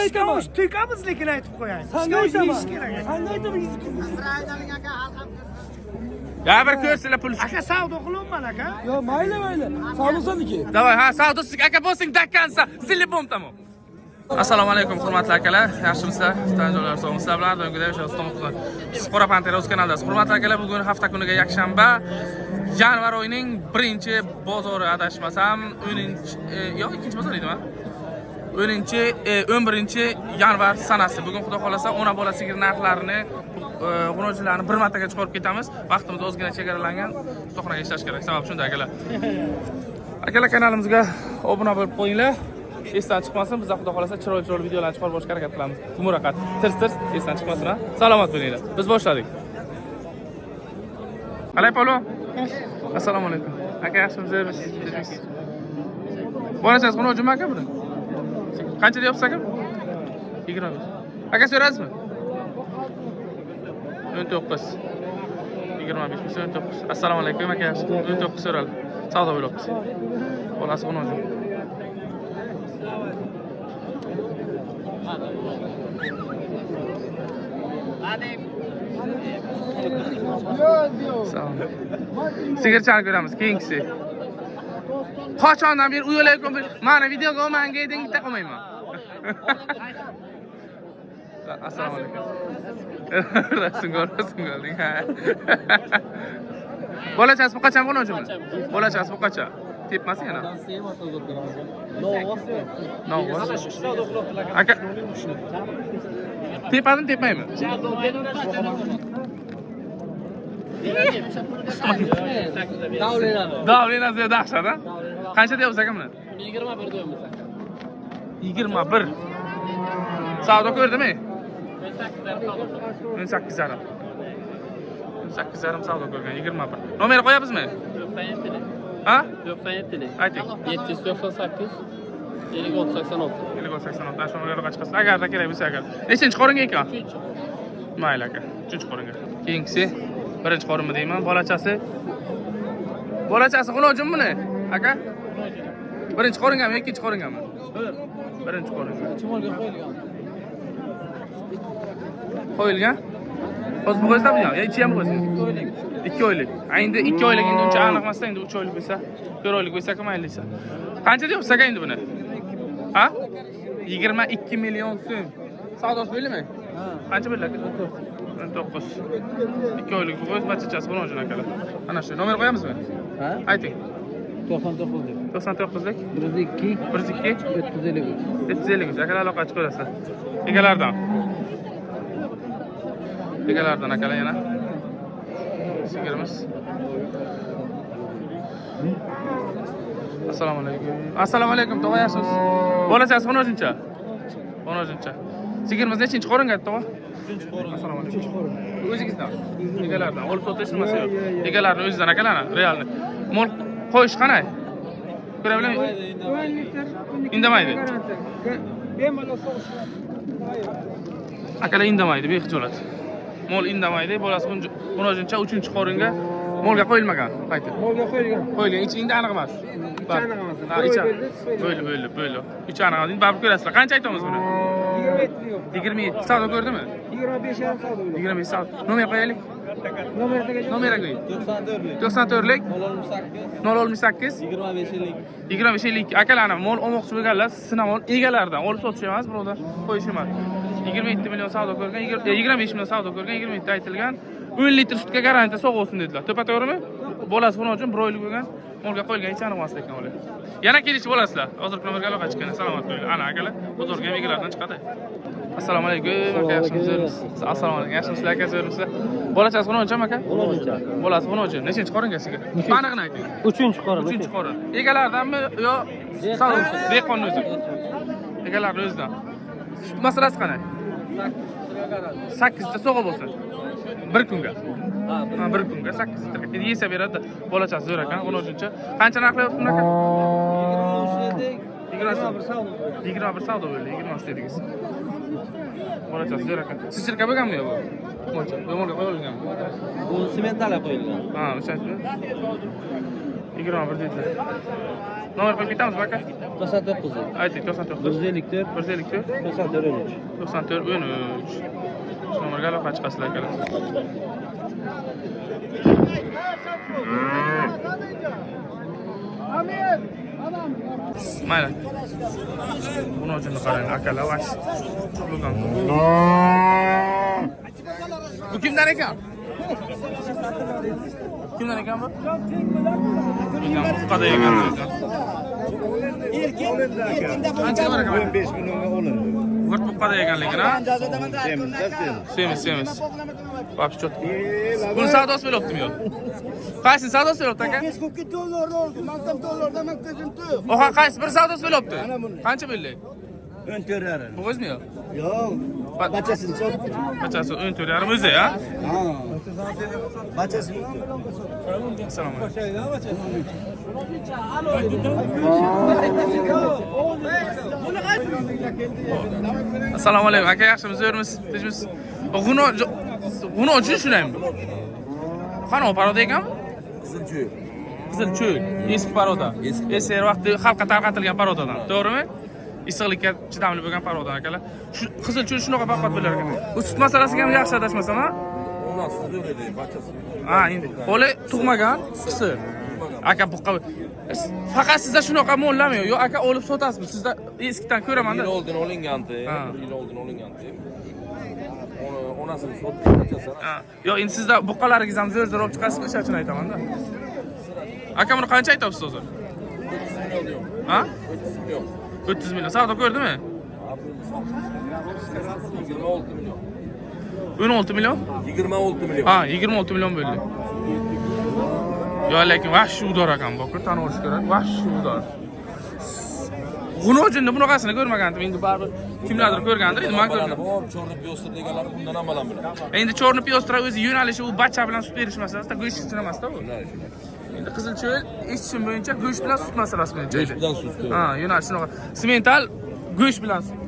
aytaman. To'kamiz lekin aytib qo'yay. Sanga aytaman. Yeyish kerak. Sanga aytaman 100 Ya bir ko'rsanglar pul. Aka savdo qilyapman aka. Yo, mayli, mayli. Savdosaniki. Давай, ha, savdosi aka bo'lsang до конца. Zilibom tamom. Assalomu alaykum hurmatli akalar, yaxshimisizlar? Tanjonlar sog'misizlar bilan doimgidek o'sha Ustomov Siz Qora Pantera o'z kanalidasiz. Hurmatli akalar, bugun hafta kuniga yakshanba, yanvar oyining birinchi bozori adashmasam, 10 yo'q, ikkinchi bozor edimi? 10 11 yanvar sanasi. Bugun xudo xolasa ona bola sigir narxlarini, g'unovchilarni bir martaga chiqarib ketamiz. Vaqtimiz ozgina chegaralangan, ustaxonaga ishlash kerak. Sabab shunda akalar. Akalar kanalimizga obuna bo'lib qo'yinglar. Esdan chiqmasin, biz xudo xolasa chiroyli chiroyli videolarni chiqarib borishga harakat qilamiz. Muraqat, tirs tirs esdan chiqmasin ha. Salomat bo'linglar. Biz boshladik. Qalay polvon? Assalomu alaykum. Aka yaxshimisiz? Bolachasi g'unovchimi aka buni? Qancha deyapsiz aka? 25. Aka so'rasizmi? 19. 25 bo'lsa 19. Assalomu alaykum aka, yaxshi. 19 so'raldi. Savdo bo'lyapmiz. Bolasi g'unovchi. Salom. Sigirchani ko'ramiz, keyingisi. Qachondan beri uyalayotgan bir mana videoga olmanga eding, bitta qolmayman. Assalomu alaykum. Rasmga olding, ha. Bolachasi bu qachon bo'lajimi? Bolachasi bu qachon? Tepmasin yana. Novvoz. Aka. Tepadimi, tepmaymi? Davlenasi dahshat, ha? Qancha deyapsiz aka buni? 21 deyapmiz aka. 21. Savdo ko'rdimi? 18,5. 18,5 savdo ko'rgan, 21. Nomer qo'yapsizmi? 97. Ha? 97. Ayting. 798 56 86. 56 86. Shu nomerga chiqasiz. Agarda kerak bo'lsa agar. Nechinchi qoringa ekan? Mayli aka. 3-qoringa. Keyingisi birinchi qorinmi deyman, bolachasi. Bolachasi g'unovchimi buni? Aka? Birinchi qoringami, ikkinchi qoringami? Birinchi qoringa. Chimolga qo'yilgan. Qo'yilgan? Hozir bu qo'ysam yo, ichi ham qo'ysin. 2 oylik. Endi 2 oylik endi uncha aniq emasda, endi 3 oylik bo'lsa, 4 oylik bo'lsa mayli desa. Qancha deyapsiz aka endi buni? Ha? 22 million so'm. Savdosi bo'ldimi? Qancha bo'ldi aka? 19. 2 oylik bu qo'y, bachachasi g'unovchi akalar. Ana shu. Nomer qo'yamizmi? Ha? Ayting. 99lik. 99lik 102 102 753. 753. Akalar aloqa chiqarasizlar. Egalardan. Egalardan akalar yana. Sigirimiz. Assalomu alaykum. Assalomu alaykum, tog'a yaxshimisiz? Bolachasi g'unovchincha? G'unovchincha. Sigirimiz nechinchi qoringa tog'a? 3-qorin. Assalomu alaykum. O'zingizdan. Egalardan olib sotish nimasi yo'q. Egalarning o'zidan akalar, realni. Mol qo'yish qanday? Ko'ra bilaman. Indamaydi. Bemalol sog'ish. Akalar indamaydi, behijolat. Mol indamaydi, bolasi g'unovchincha 3-qoringa molga qo'yilmagan qaytib. Molga qo'yilgan. Qo'yilgan, ichi endi aniq emas. Ichi aniq emas. Ha, ichi. Bo'ldi, bo'ldi, bo'ldi. Ichi aniq emas. Endi baribir ko'rasizlar. Qancha aytamiz buni? 27 yo'q. 27. Savdo ko'rdimi? 25,5 savdo bo'ldi. 25 savdo. Nomer qo'yaylik. Nomer Nomer qo'ying. 94lik 068 25 25 52. Akalarni mol olmoqchi bo'lganlar sinamol egalaridan olib sotish emas, birovdan qo'yish emas. 27 million savdo ko'rgan, 25 million savdo ko'rgan, 27 aytilgan. 10 litr sutga garantiya sog' bo'lsin dedilar. To'pa to'g'rimi? Bolasi g'unovchi 1 oylik bo'lgan, molga qo'yilgan hech aniq emas lekin ular. Yana kelish bo'lasizlar. Hozirgi nomerga aloqa chiqqan. Salomat bo'linglar. Ana akalar, bozorga ham egalaridan chiqadi. Assalomu alaykum, aka, yaxshimisiz? Assalomu alaykum. Yaxshimisizlar aka, zo'rmisizlar? Bolachasi g'unovchimi aka? G'unovchi. Bolasi g'unovchi. Nechinchi qoringa sizga? Aniqini ayting. 3-qorin. 3-qorin. Egalaridanmi yo savdosi? Dehqonni o'zi. Egalarning o'zidan. Sut masalasi qanday? 8 ta sog'a bo'lsin. Bir kunga. Ha, bir kunga 8 litrga. Endi yesa beradi. Bolachasi zo'r ekan, g'unovchincha. Qancha narxlayapsiz buni aka? 23 dedik. 21 savdo bo'ldi, 23 dedingiz. Bolachasi zo'r ekan. Sichirka bo'lganmi yo bu? Molcha, bu molga qo'yilganmi? Bu sementala qo'yilgan. Ha, o'sha. 21 dedilar. Nomer qo'yib ketamiz aka. 99. Ayting, 99. 154. 154. 94 13. 94 13. Shu nomerga aloqa chiqasizlar akalar. Mayli. Buni o'zini qarang, akalar, vash. Bo'lgan. Bu kimdan ekan? Kimdan ekan bu? Buqada ekan. Qancha bor ekan? 15 millionga olindi. G'irt buqada ekanligini, ha? Semiz, Semiz, semiz. Вообще чётко. Buni savdosi bo'lyaptimi yo'q? Qaysi savdosi bo'lyapti aka? $5 oldi. Maktab dollarda maktabim to'q. Oha, qaysi bir savdosi bo'lyapti? Qancha bo'ldi? 14,5. Bu o'zmi yo'q? Yo'q. Bachasini sotdi. Bachasi 14,5 o'zi, ha? Ha. Bachasini. Assalomu alaykum. Assalomu alaykum aka, yaxshimisiz, zo'rmisiz, tinchmisiz? G'uno uchun shunaymi? Qani paroda ekanmi? Qizilcho'l. Qizilcho'l, eski paroda. Eski vaqtda xalqqa tarqatilgan parodadan, to'g'rimi? Issiqlikka chidamli bo'lgan parodadan akalar. Shu qizilcho'l shunaqa baquvvat bo'lar ekan. Bu sut masalasiga ham yaxshi adashmasam, ha? Onasi zo'r edi, bachasi. Ha, endi bola tug'magan, qisir. Aka buqqa faqat sizda shunaqa mollarmi yo'q? Aka olib sotasizmi? Sizda eskidan ko'raman-da. Yil oldin olingandi, Ha. bir yil oldin olingandi. Onasini sotdik, bachasini. Ha, yo'q, endi sizda buqqalaringiz ham zo'r-zo'r olib chiqasiz, o'sha uchun aytaman-da. Aka buni qancha aytyapsiz hozir? 30 million diyorum. Ha? 30 million. 30 million. Savdo ko'rdimi? 26 million. 16 million? 26 million. Ha, 26 million bo'ldi. Yo, lekin vahshiy udor ekan, bu tan olish kerak. Vahshiy udor. G'unojinni bunaqasini ko'rmagandim. Endi baribir kimlardir ko'rgandir, endi men ko'rmadim. Bor, chorni piyostir deganlari bundan ham baland biladi. Endi chorni piyostra o'zi yo'nalishi u bacha bilan sut berish masalasida go'sht uchun emas-da bu. Endi qizilcho'l eshitishim bo'yicha go'sht bilan sut masalasi bo'yicha. Go'sht bilan sut, to'g'ri. Ha, yo'nalish shunaqa. Semental go'sht bilan sut.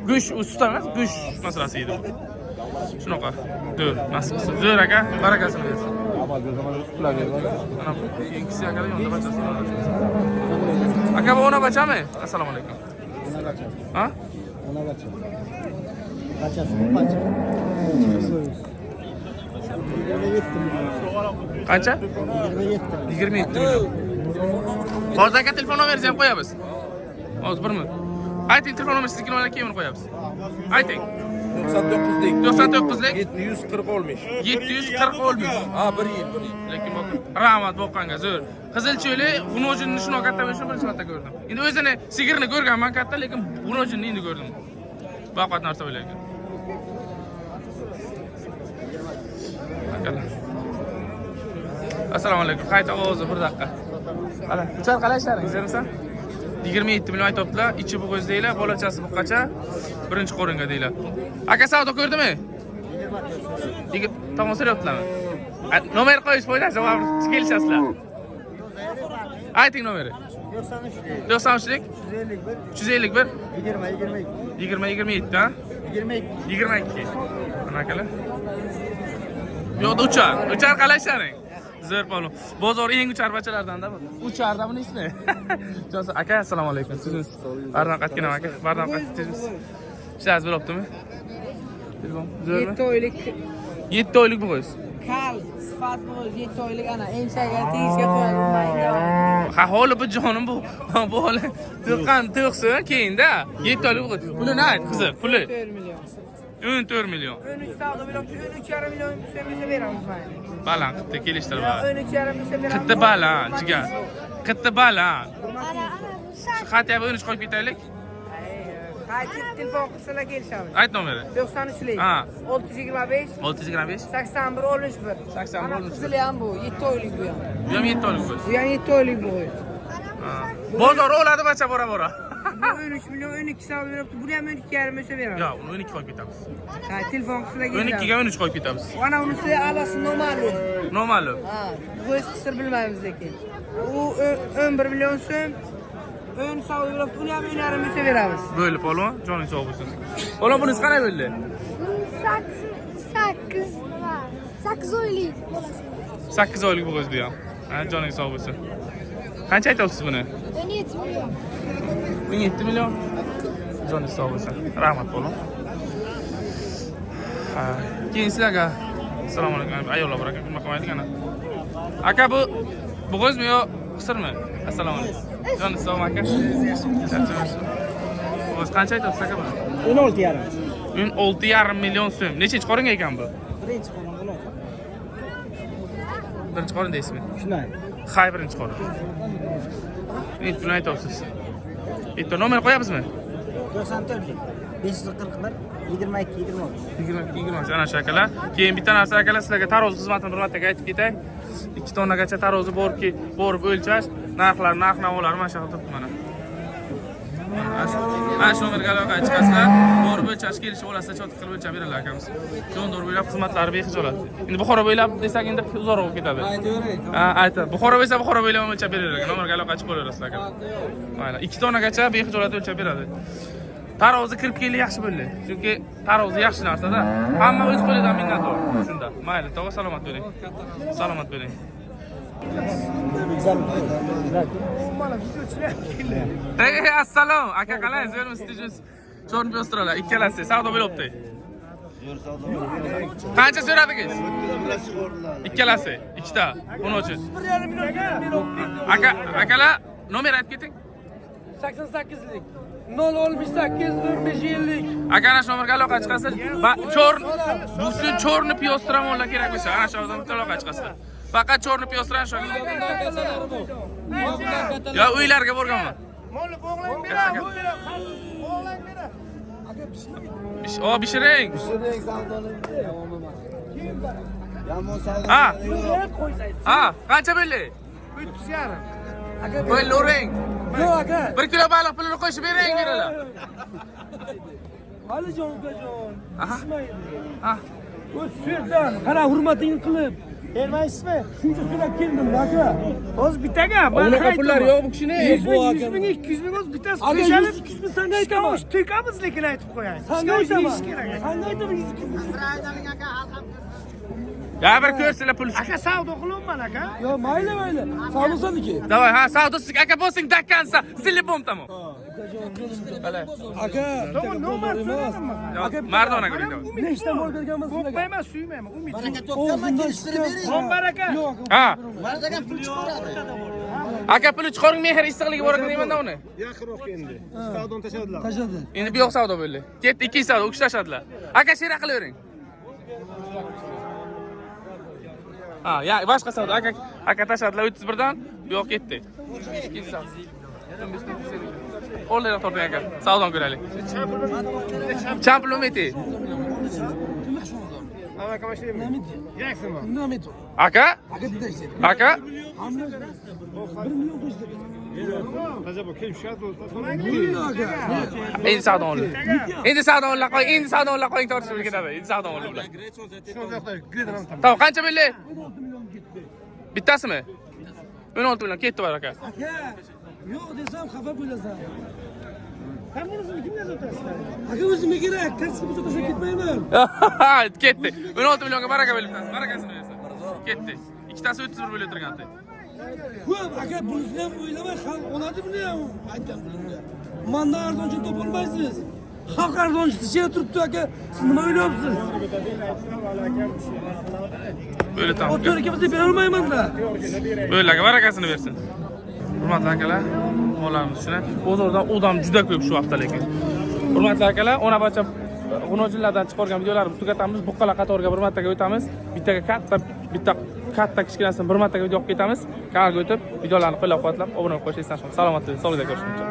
Go'sht u sut emas, go'sht masalasi edi bu. Shunaqa. Zo'r, nasib qilsin. Zo'r aka, barakasini bersin. Ana bu keyingisi akalar yonida bachasi. Aka bu ona bachami? Assalomu alaykum. Ha? Ona bacha. Bachasi bu bacha. 27 million. Qancha? 27. 27 million. Hozir aka telefon nomeringizni ham qo'yamiz. Hozir bir minut. Ayting telefon nomeringizni siznikini olaylik, keyin uni qo'yamiz. Ayting. 99lik. 99lik 740 olmuş. 740 olmuş. Ha, bir yil, bir yil. Lekin rahmat boqqanga zo'r. Qizilcho'li g'unojinni shunaqa katta bo'lishini birinchi marta ko'rdim. Endi o'zini sigirini ko'rganman katta, lekin g'unojinni endi ko'rdim. Baquvvat narsa bo'lar ekan. Akalar. Assalomu alaykum. Qayta ovozi bir daqiqa. Qala, uchar qalay ishlaring, zo'rmisan? 27 million aytyaptilar. Ichi bo'g'iz deylar, bolachasi buqqacha, birinchi qo'ringa deylar. Aka savdo ko'rdimi? Tomon so'rayaptilarmi? Nomer qo'yish foydasi yo'q, kelishasizlar. Ayting nomeri. 93lik. 93lik 351. 351 20 22. 20 27 ha? 22. 22. Mana akalar. Bu yoqda uchar. Uchar qalay ishlaring? Zo'r polvon. Bozor eng uchar bachalardan-da bu. Ucharda buni ismi. Jonsi aka, assalomu alaykum. Sizmiz. Bardan qaytgan aka. Bardan qaytdingiz. Ishlaringiz bo'lyaptimi? Telefon zo'rmi? 7 oylik 7 oylik bo'g'iz. Kal sifat bo'g'iz 7 oylik ana emchaga tegishga qo'yadi. Ha, holi bu jonim bu. Bu holi to'qqan to'qsin keyinda 7 oylik bo'g'iz. Pulini ayt qizi, puli. 4 million. 14 million. 13 savdo bo'libdi, 13,5 million desa beramiz mayli. Baland qildi, kelishtirib. 13,5 desa beramiz. Qitti baland, jigar. Qitti baland. Shu xatga 13 qo'yib ketaylik. Qaytib telefon qilsalar kelishamiz. Ayt nomeri. 93lik. Ha. 625 625 81 11. 81 Ana 11. qizili ham bu, 7 oylik bu ham. Bu ham 7 oylik bo'z. Bu ham 7 oylik bu. Bozor oladi bacha bora bora. Bu 13 million 12 savdo beribdi. Buni ham 12,5 bo'lsa beramiz. Yo'q, uni 12 qo'yib ketamiz. Ha, telefon qilsalar kelishamiz. 12 ga 13 qo'yib ketamiz. Ana unisi alasi noma'lum. Noma'lum. Ha, bu o'z qisir bilmaymiz lekin. U 11 million so'm 10 savdo beribdi. Uni ham 10,5 bo'lsa beramiz. Bo'ldi polvon, joning sog' bo'lsin. Polvon bunisi qanday bo'ldi? 8 nima? 8 oylik bolasi. 8 oylik bo'g'iz bu ham. Ha, joning sog' bo'lsin. Qancha aytyapsiz buni? 17 million. 17 million. Joningiz sog' bo'lsin. Rahmat bo'ling. Ha, keyin sizlarga assalomu alaykum. Ayollar bor ekan, nima qilmaydik ana. Aka, bu bo'g'izmi yo qisirmi? Assalomu alaykum. Joningiz sog'mi aka? Charchamaysiz. Bo'g'iz qancha aytyapsiz aka buni? 16,5. 16,5 million so'm. Nechinchi qoringa ekan bu? Birinchi qorin bular. Birinchi qorin deysizmi? Shunday. Hay, birinchi qorin. Endi pulni aytyapsiz. Bitta nomer qo'yapsizmi? 94lik. 541 22 23. 22 23 ana shu akalar. Keyin bitta narsa akalar, sizlarga tarozi xizmatini bir martaga aytib ketay. 2 tonnagacha tarozi borki, borib o'lchash, narxlar, narx navolar mana shu yerda turibdi mana. Mana shu nomerga aloqaga chiqasizlar, borib o'lchash kelishib olasizlar, chotib qilib o'lchab beradilar akamiz. Jondor bo'ylab xizmatlari bexijolat. Endi Buxoro bo'ylab desak endi uzoqroq bo'lib ketadi. Ha, aytdi. Buxoro bo'lsa Buxoro bo'ylab ham o'lchab beradi. Nomerga aloqaga chiqib olaverasizlar akalar. Mayli, 2 tonnagacha bexijolat o'lchab beradi. Tarozi kirib keldi, yaxshi bo'ldi. Chunki tarozi yaxshi narsa-da. Hamma o'z qo'lidan minnatdor shunda. Mayli, tog'a, salomat bo'ling. Salomat bo'ling. Mana videochilar keldi. Ey, assalom. Aka, qalay, zo'rmisiz, tinchmisiz? Cho'rni piyostralar, ikkalasi savdo bo'lyapti. Qancha so'radingiz? Ikkalasi, ikkita. Buning uchun. 1,5 million so'm. Aka, akalar, nomer aytib keting. 88lik. 068 1550. Aka, ana shu nomerga aloqa chiqasiz. Va cho'r bugun cho'rni piyostramonlar kerak bo'lsa, ana shu odamga aloqa chiqasizlar. Faqat cho'rni piyostran shu. Yo, uylarga borganman. Molni bo'g'lang beradi. Bo'g'lang beradi. O, pishiring. Pishiring savdoni. Yomon savdo. Ha. Ha, qancha bo'ldi? 30,5. Bo'ldi, uring. Yo'q aka. 1 kilo baliq pulini qo'shib bering, beradilar. Alijon ukajon. Aha. Ismaydi. Ha. O'z so'zdan qara hurmatingni qilib. Bermaysizmi? Shuncha so'rab keldim aka. Hozir bitta gap. Unaqa pullar yo'q bu kishini. 100 ming, 100 ming, 200 ming hozir bittasi Aka, qo'shadi. 100 200 ming sanga aytaman. To'kamiz lekin aytib qo'yay. Sanga aytaman. Yeyish kerak. Sanga aytaman 100 200 ming. Ya bir ko'rsinlar pul. Aka, savdo qilyapman aka. Yo, mayli mayli. Savdosaniki. Давай, ha, savdo sizga aka bo'lsin, до конца. Zilibom tamom. Aka, To'g'ri, nomer so'radimmi? Aka, Mardona ko'ring. Nechta mol berganman sizlarga? O'pmayman, suymayman, umid. Og'zimdan chiqqan. Bon baraka. Yo'q. Ha. Aka, puli chiqaring, mehr issiqligi bor ekan deymanda uni. Tashladi. Endi bu yoq savdo bo'ldi. Ketdi, ikkinchi savdo, u kishi tashladilar. Aka, shira qilavering. Ha, ya boshqa savdo. Aka, aka tashladilar 31 dan, bu yoq ketdi. Ikkinchi savdo. O'rlayroq torting aka. Savdoni ko'raylik. Cham pul umidi. Aka? Aka? 1 million qo'shdi. Endi savdo oldi. Endi savdo oldi, qo'y, endi savdo oldi, qo'ying, tortishib ketadi. Endi savdo oldi ular. Tamam, qancha bo'ldi? Bittasimi? 16 million ketdi bar aka. Aka, yo'q desam xafa bo'lasan. Hammasini kimga sotasizlar? Aka, o'zimga kerak, kartochka bo'lsa tashlab ketmayman. Ketdi. 16 millionga baraka bo'ldi bittasi. Barakasini bersin. Ketdi. Ikkitasi 31 bo'lib turgandi. Ko'p aka, bunisini ham o'ylamay xalq oladi buni ham aytgan pulimga. Mandan arzoncha topolmaysiz. Xalq arzonchisi ichida turibdi aka. Siz nima o'ylayapsiz? Böyle tamam. O'tlar aka bo'lsa bera olmayman-da. Böyle aka, barakasini bersin. Hurmatli akalar, mollarimiz shuni. Bozordan odam juda ko'p shu hafta lekin. Hurmatli akalar, ona bacha g'unojinlardan chiqargan videolarimizni tugatamiz. Buqqalar qatoriga bir martaga o'tamiz. Bittaga katta, bitta katta kichkinasini bir martaga video olib ketamiz. Kanalga o'tib, videolarni qo'llab-quvvatlab, obuna bo'lib qo'yish esdan chiqmasin. Salomat bo'ling, sog'likda ko'rishguncha.